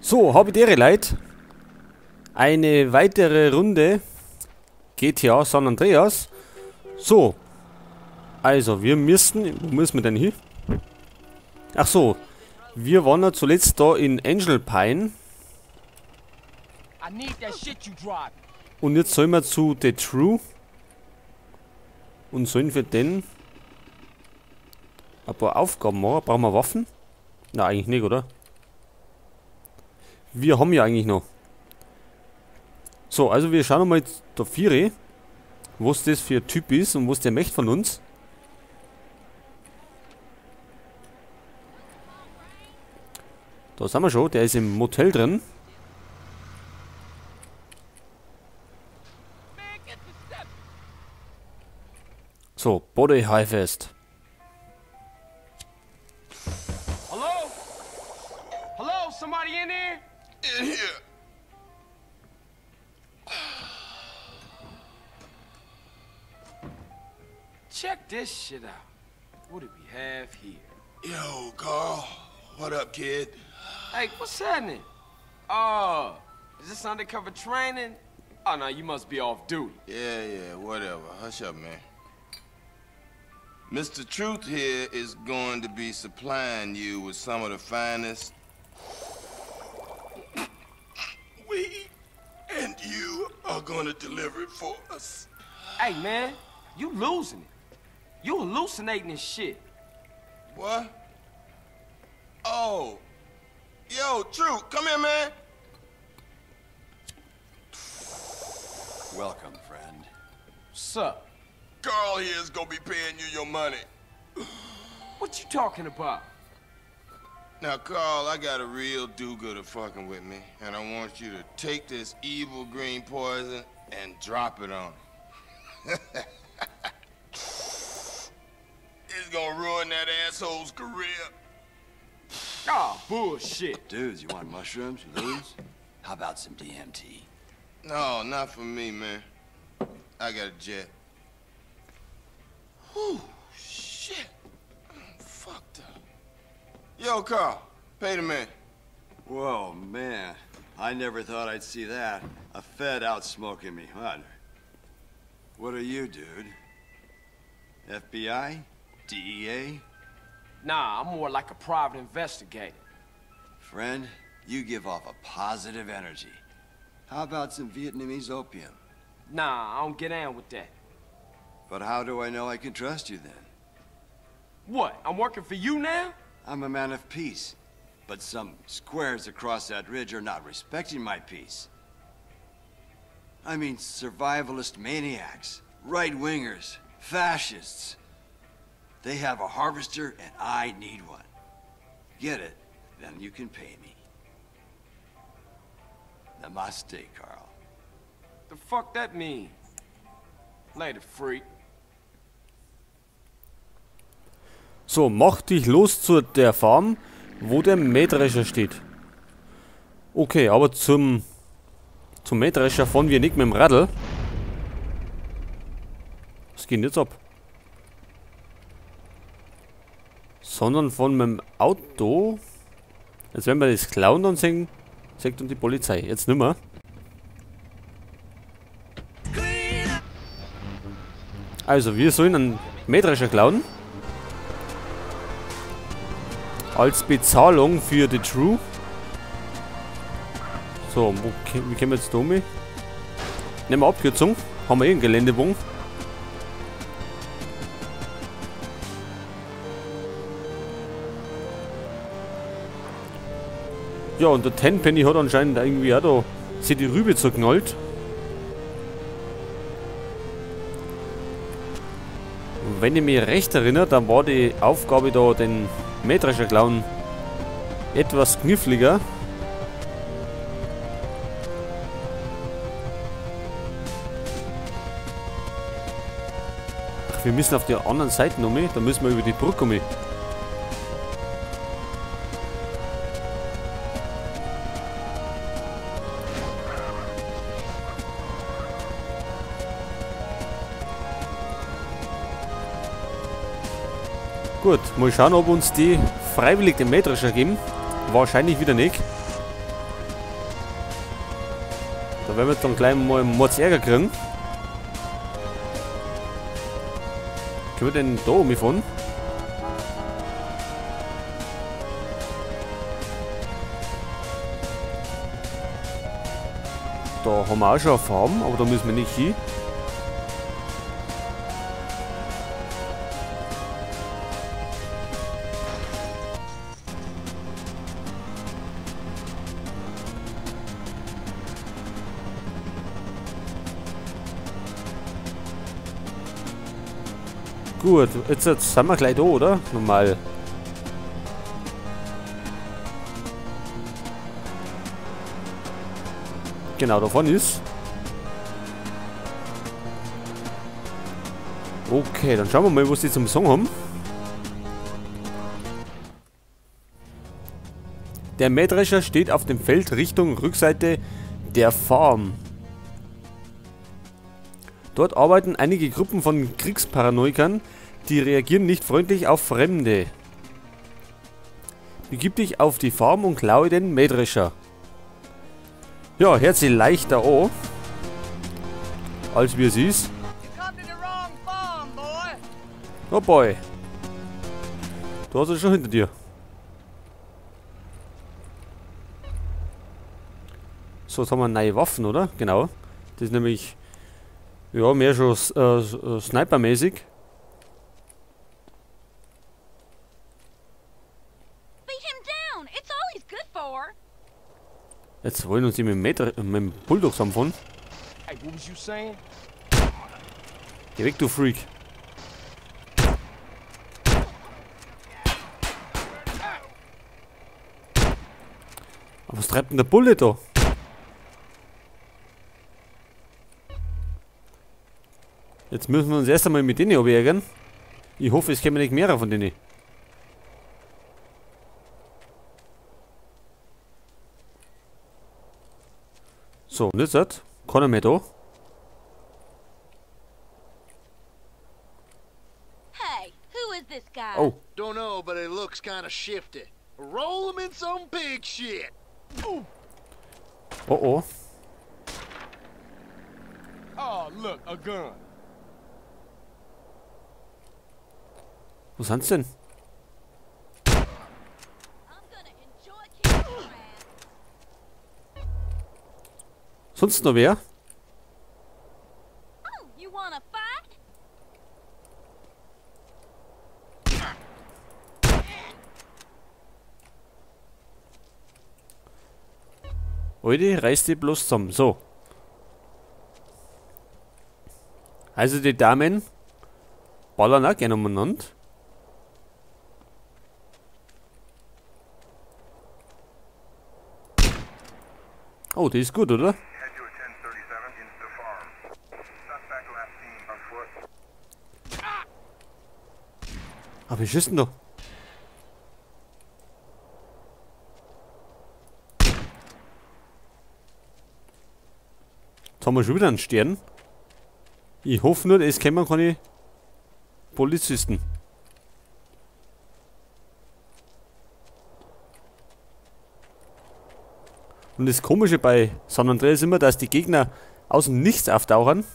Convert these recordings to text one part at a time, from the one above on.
So, habe die Ehre, Leute. Eine weitere Runde GTA San Andreas. So. Also, wir müssen... Wo müssen wir denn hin? Ach so. Wir waren ja zuletzt da in Angel Pine. Und jetzt sollen wir zu The True. Und sollen für den ein paar Aufgaben machen. Brauchen wir Waffen? Na, eigentlich nicht, oder? Wir haben ja eigentlich noch. So, also wir schauen mal da Viere, was das für ein Typ ist und was der möchte von uns. Da sind wir schon, der ist im Motel drin. So, Body Harvest. Hello? Hello, somebody in here? In here. Check this shit out. What do we have here? Yo, Carl. What up, kid? Hey, what's happening? Is this undercover training? Oh, no, you must be off duty. Yeah, whatever. Hush up, man. Mr. Truth here is going to be supplying you with some of the finest weed, and you are going to deliver it for us. Hey, man, you losing it. You hallucinating this shit. What? Oh. Yo, Truth, come here, man. Welcome, friend. What's up? Carl here is gonna be paying you your money. What you talking about? Now, Carl, I got a real do-gooder fucking with me, and I want you to take this evil green poison and drop it on him. It's gonna ruin that asshole's career. Ah, oh, bullshit. Dudes, you want mushrooms? You lose? How about some DMT? No, not for me, man. I got a jet. Whew, shit. I'm fucked up. Yo, Carl, pay the man. Whoa, man. I never thought I'd see that. A Fed out smoking me, huh? What are you, dude? FBI? DEA? Nah, I'm more like a private investigator. Friend, you give off a positive energy. How about some Vietnamese opium? Nah, I don't get down with that. But how do I know I can trust you then? What, I'm working for you now? I'm a man of peace, but some squares across that ridge are not respecting my peace. I mean survivalist maniacs, right-wingers, fascists. They have a harvester and I need one. Get it, then you can pay me. Namaste, Carl. The fuck that mean? Later, freak. So, mach dich los zu der Farm, wo der Mähdrescher steht. Okay, aber zum Mähdrescher fahren wir nicht mit dem Radl. Was geht denn jetzt ab? Sondern von meinem Auto. Jetzt werden wir das klauen und sehen, sagt uns die Polizei. Jetzt nimmer. Also, wir sollen einen Mähdrescher klauen. Als Bezahlung für The True. So, wie kommen wir jetzt da um? Nehmen wir Abkürzung. Haben wir eh einen Geländebogen. Ja, und der Tenpenny hat anscheinend irgendwie auch da sich die Rübe zerknallt. Und wenn ich mich recht erinnere, dann war die Aufgabe da, den Mähdrescher klauen, etwas kniffliger. Ach, wir müssen auf der anderen Seite um, da müssen wir über die Brücke um. Gut, mal schauen, ob uns die freiwillig den Mähdrescher geben. Wahrscheinlich wieder nicht. Da werden wir jetzt dann gleich mal einen Mords Ärger kriegen. Können wir denn da umfahren? Da haben wir auch schon eine Farm, aber da müssen wir nicht hin. Gut, jetzt sind wir gleich da, oder? Normal. Genau, da vorne ist. Okay, dann schauen wir mal, was die zum Song haben. Der Mähdrescher steht auf dem Feld Richtung Rückseite der Farm. Dort arbeiten einige Gruppen von Kriegsparanoikern, die reagieren nicht freundlich auf Fremde. Begib dich auf die Farm und klaue den Mähdrescher. Ja, hört sich leichter an, als wie es ist. Oh boy. Du hast es schon hinter dir. So, jetzt haben wir neue Waffen, oder? Genau. Das ist nämlich... Ja, mehr schon Sniper-mäßig. Jetzt wollen uns die mit dem Bulldog zusammenfahren. Geh weg, du Freak. Aber was treibt denn der Bulle da? Jetzt müssen wir uns erst einmal mit denen abärgern. Ich hoffe, es kommen nicht mehrere von denen. So, und jetzt keiner mehr da. Hey, who is this guy? Oh. Don't know, but it looks kind of shifty. Roll him in some big shit. Oh oh. Oh, look, a gun. Wo sind's denn? Sonst noch wer? Leute, reißt die bloß zusammen. So. Also die Damen ballern auch gerne umeinander. Oh, die ist gut, oder? Aber wie schießt denn da? Jetzt haben wir schon wieder einen Stern. Ich hoffe nur, es kommen keine Polizisten. Und das Komische bei San Andreas ist immer, dass die Gegner aus dem Nichts auftauchen.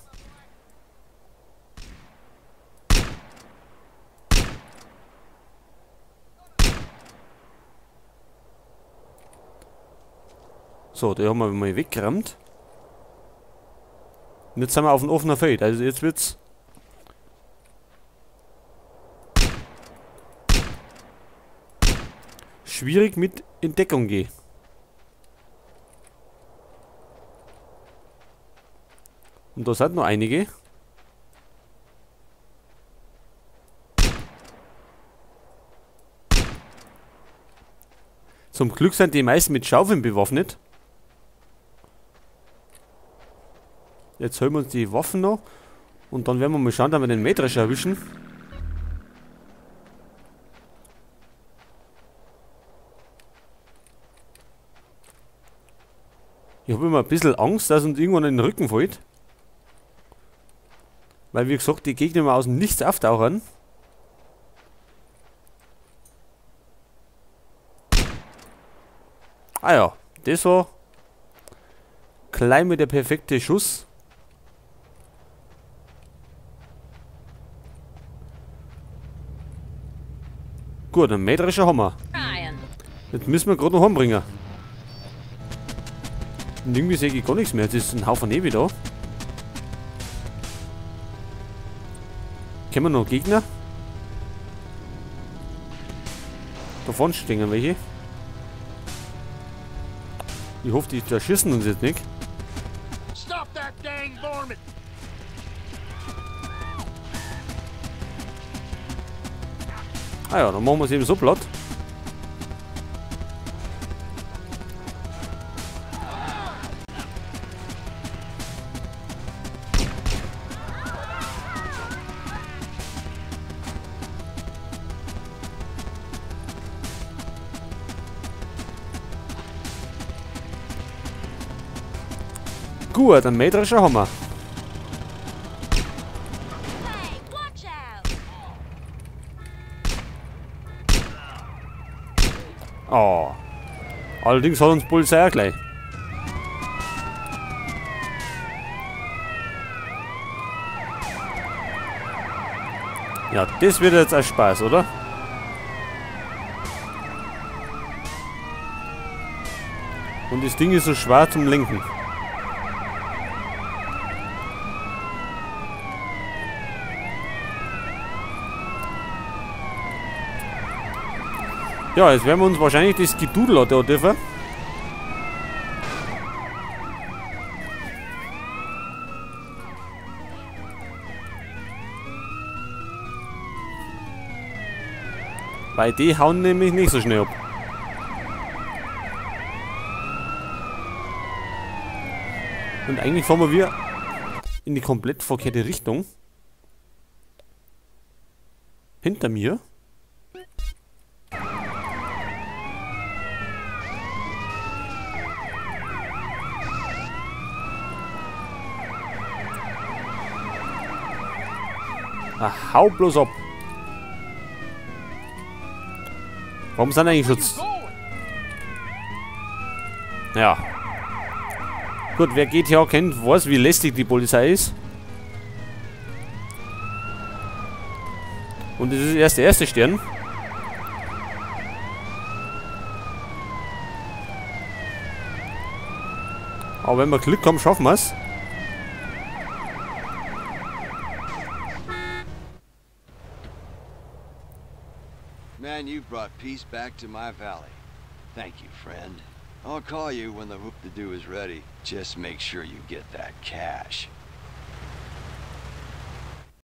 So, die haben wir mal weggerammt. Und jetzt sind wir auf dem offenen Feld. Also jetzt wird's... schwierig mit in Deckung gehen. Und da sind noch einige. Zum Glück sind die meisten mit Schaufeln bewaffnet. Jetzt holen wir uns die Waffen noch. Und dann werden wir mal schauen, dass wir den Mähdrescher erwischen. Ich habe immer ein bisschen Angst, dass uns irgendwann in den Rücken fällt. Weil, wie gesagt, die Gegner immer aus dem Nichts auftauchen. Ah ja, das war Gleich mit der perfekte Schuss. Gut, einen Mähdrescher haben wir. Jetzt müssen wir gerade noch heimbringen. Und irgendwie sehe ich gar nichts mehr. Jetzt ist ein Haufen Nebel da. Kennen wir noch Gegner? Da vorne stehen welche. Ich hoffe, die erschießen uns jetzt nicht. Stop that dang varmint. Ah ja, dann machen wir es eben so platt. Gut, einen Mähdrescher haben wir. Hey, watch out. Oh. Allerdings hat uns die Polizei auch gleich. Ja, das wird jetzt ein Spaß, oder? Und das Ding ist so schwer zum Lenken. Ja, jetzt werden wir uns wahrscheinlich das Gedudel da dürfen. Weil die hauen nämlich nicht so schnell ab. Und eigentlich fahren wir in die komplett verkehrte Richtung. Hinter mir. Ach, hau bloß ab. Warum sind eigentlich so... Ja. Gut, wer GTA kennt, weiß, wie lästig die Polizei ist. Und das ist erst der erste Stern. Aber wenn wir Glück haben, schaffen wir's. Man, you've brought peace back to my valley. Thank you, friend. I'll call you when the whoop-de-doo is ready. Just make sure you get that cash.